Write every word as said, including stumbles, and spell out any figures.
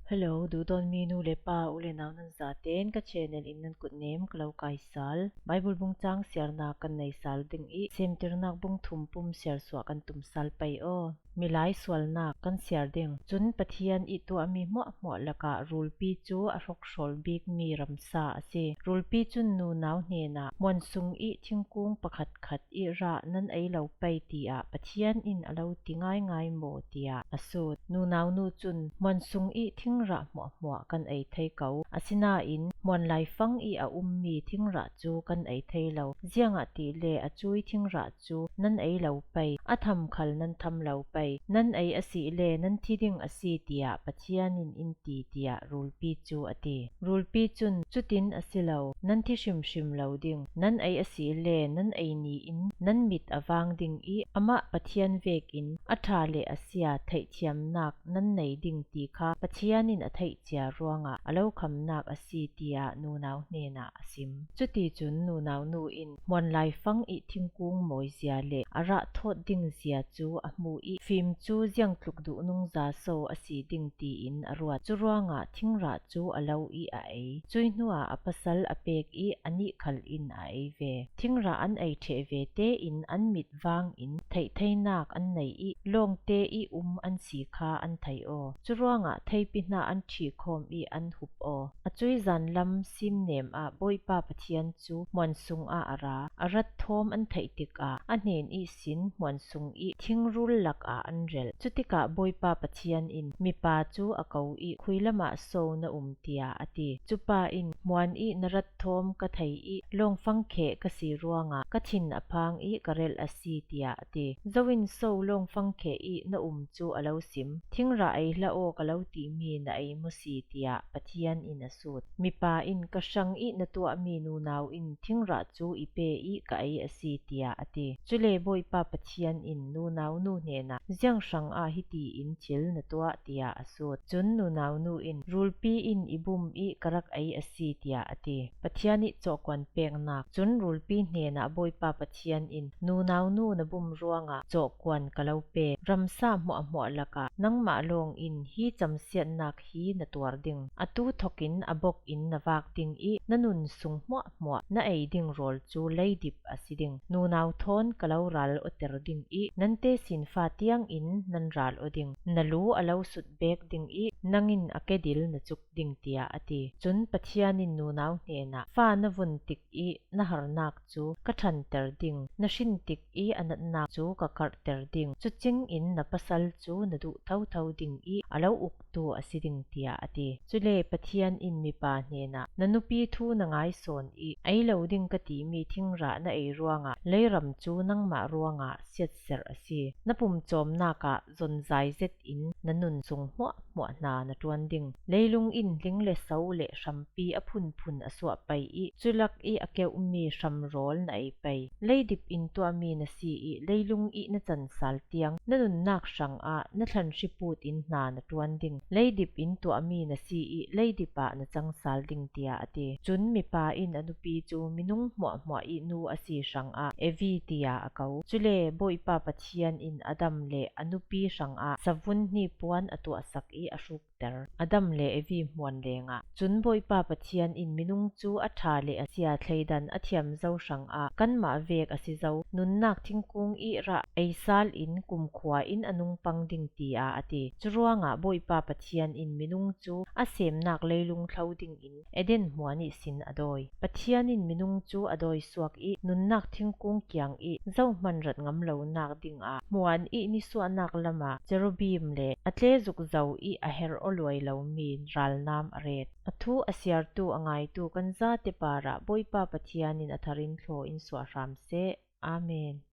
Hello, duhdawtmi nu le pa, u le nau nan zaten ka channel in nan kutnem ka lo kaisal. Bible bung chang siarna kan nei sal ding ih, Semtirnak bung thum pum siar suah kan tum sal pei aw. Milai sualnak kan siar ding. Cun Pathian ih tuahmi hmuahhmuah lakah rulpi cu a hrokhrawl bikmi ramsa a si. Rulpi cun nunau hnenah, "Hmuan sung ih thingkung pakhatkhat ih rah nan ei lo pei," tiah Pathian in a lo ti ngaingai maw, tiah a sut. Nunau nu cun, "Hmuan sung ih thingrah hmuahhmuah kan ei thei ko. Asinain hmuan laifang ih a ummi thingrah cu kan ei thei lo. Ziangahtile a cui thingrah cu nan ei lo pei. A tham khal nan tham lo pei. Nan ei asile nan thi ding a si, tiah Pathian in in ti," tiah rulpi cu a ti. Rulpi cun, "Cutin a si lo, nan thi hrimhrim lo ding. Nan ei asile nan ei ni in nan mit a vang ding ih, amah Pathian vekin a ṭha le a sia theihthiamnak nan nei ding ti kha Pathian in a theih cia ruangah a lo khamnak a si," tiah nunau hnenah a sim. Cuticun nunau nu in hmuan laifang ih thingkung mawizia le a rah thawt ding zia cu a hmu ih, fim cu ziangtluk duh nungza so a si ding tiin a ruat. Curuangah thingrah cu a lo ih a ei. Cui hnuah a pasal a pek ih, anih khal in a ei ve. Thingrah an ei ṭheh ve tein an mit vangin theihtheinak an nei ih, lawngte ih um an si kha an thei aw. Curuangah theipi hna an ṭhi khawm ih an hup aw. A cui zanlam simnem ah Bawipa Pathian cu hmuan sungah a ra. A rat thawm an theih tikah a hnen ihsin hmuan sung ih thingrul lakah an relh. Cutikah Bawipa Pathian in mipa cu a ko ih, "Khuilam ah so na um?" tiah a ti. Cupa in, "Hmuan ih na rat thawm ka thei ih, lawngfangkheh ka si ruangah ka thin a phang ih ka relh a si," tiah a ti. "Zo in so lawngfangkheh ih na um cu a lo sim? Thingrah ei hlah aw ka lo timi na ei mu si?" tiah Pathian in a sut. Mipa in, "Ka hrang ih na tuahmi nunau in thingrah cu i pe ih ka ei a si," tiah a ti. Cule Bawipa Pathian in nunau nu hnenah, "Ziang hrangah hiti in thil na tuah?" tiah a sut. Cun nunau nu in, "Rulpi in i bum ih ka rak ei a si," tiah a ti. Pathian ih cawhkuan peknak. Cun rulpi hnenah Bawipa Pathian in, "Nunau nu na bum ruangah cawhkuan ka lo pe. Ramsa hmuahhmuah lakah nangmah lawngin hi camsiatnak hi na tuar ding. Atu thokin a bok in na vak ding ih, na nun sung hmuahhmuah na ei ding rawl cu leidip a si ding. Nunau thawn ka lo ral awter ding ih, nan tesinfa tiangin nan ral aw ding. Na lu a lo sut bek ding ih, nangin a kedil na cuk ding," tiah a ti. Cun Pathian in nunau hnenah, "Fa na vun tik ih na harnak cu ka ṭhanter ding, na hrin tik ih a natnak cu ka karhter ding. Cucingin na pasal cu na duh thotho ding ih a lo uktu a si ding," tiah a ti. Cule Pathian in mipa hnenah, "Na nupi thu na ngai sawn ih, ei lo ding ka timi thingrah na ei ruangah leiram cu nangmah ruangah siatserh a si. Na pumcawmnak ah zonzai zetin na nun sung hmuahhmuah hna na ṭuan ding. Leilung in hling le so le hrampi a phunphun a suah pei ih, culak ih a keuhmi hramrawl na ei pei. Leidip in tuahmi na si ih, leilung ih na can sal tiang na nunnak hrangah na thlanhri put in hna na ṭuan ding. Leidip in tuahmi na si ih, leidip ah na cang sal ding," tiah a ti. Cun mipa in a nupi cu minung hmuahhmuah ih nu a si hrangah Evi tiah a ko. Cule Bawipa Pathian in Adam le a nupi hrangah savun hnipuan a tuahsak ih a hrukter. Adam le Evi hmuan lengah. Cun Bawipa Pathian in minung cu a ṭha le a sia thleidan a thiam zo hrangah, "Kanmah vek a si zo, nunnak thingkung ih rah ei sal in kumkhua in a nung pang ding," tiah a ti. Curuangah Bawipa Pathian in minung cu a semnak leilung thlo dingin Eden hmuan ihsin a dawi. Pathian in minung cu a dawi suak ih, nunnak thingkung kiang ih zohman rat ngam lonak dingah hmuan ih nisuahnak lamah cherubim le a tlezuk zo ih a herh aw luai lomi ralnam a ret. A thu a siartu a ngaitu kan zate parah Bawipa Pathian in a thar in thlaw in suah hram seh. Amen.